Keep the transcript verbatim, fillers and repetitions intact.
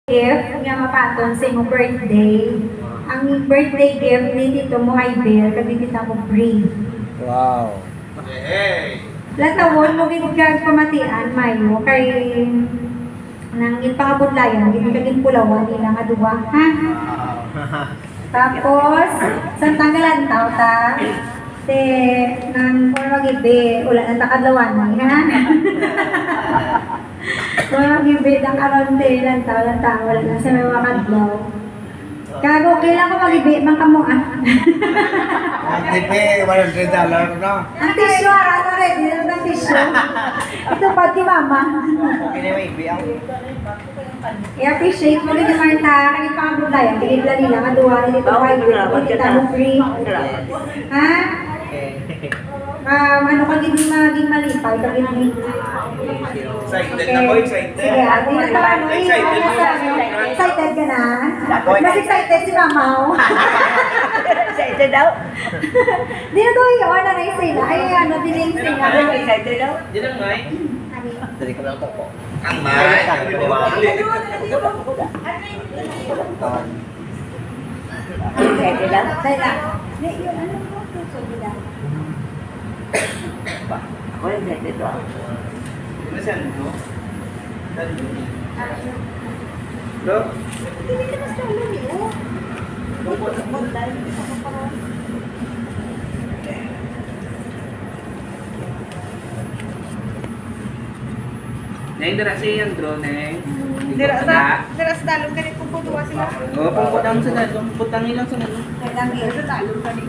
gift nga mapaton sa imong birthday. Ang birthday gift ni Tito mo Iber kag ni Tita mo Bri. Wow. Latawon mo gid kag pamatian, Mayo, kay nang ginpangabudlayan gid kag ginpulawan nila nga duwa, ha? Tapos, samtang galantaw ta, te, nang or magibi, wala na ta kadlawan, ha? Or magibi, nang karon, te, lantaw, lantaw, wala na sa may mga kadlaw. Kag okay lang kung magibi man kamo, ah. Ang T P, one hundred dollar ko na. Ang tissue, ara, ano, ready na ang tissue. Ito pa, di mama. Anyway, B ang I-appreciate mo gid, Martha, kay pangabudlayan, kay gibla nila nga duwa ni Tito Mike, ni Tita Lupri. Ha? Um, ano ka gid ni maging malipay, ka gid ni. Excited na ko, excited. Sige, ate, yung tama mo, eh, Excited. ano sa, excited ka na? Mas excited si Mama, oh. Excited daw. Di na to yung ano na yung sila. Ay, ano, din yung sila. Excited daw. Di lang, May. Dali ko lang po. Ang May. Excited daw. Dahil lang. Di, yung ano po, susunod na. Ako yung excited daw. Ano siya, no? Bro? Hindi ka mas lalo niyo. Bukod sa online, isa ka pa. Neng, dira si Andro, Neng. Dira sa, dira sa dalom kani kung putuwa sila. Oh, pungkot ang sa dalom. Butang ilang sa dalom. Kailangan sa dalom kani.